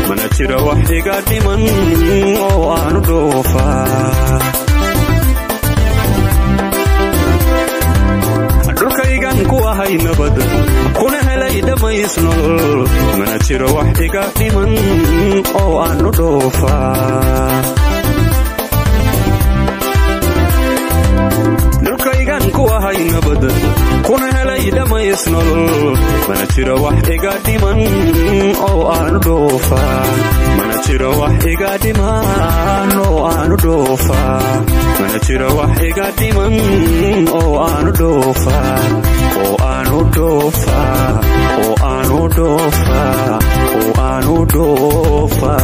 Mana jiro wax iga dhiman oo aanu dhoofaa. Dhulkaygan ku ahay nabad, kuna helay dhammays nolol. Mana jiro wax iga dhiman oo aanu dhoofaa. Dhulkaygan ku ahay nabad, kuna helay dhammays nolol. Mana jiro wax iga dhiman oo aanu dhoofaa. Mana jiro wax iga dhiman oo aanu dhoofaa. Mana jiro wax iga dhiman oo aanu dhoofaa, oo aanu dhoofaa, oo aanu dhoofaa, oo aanu dhoofaa.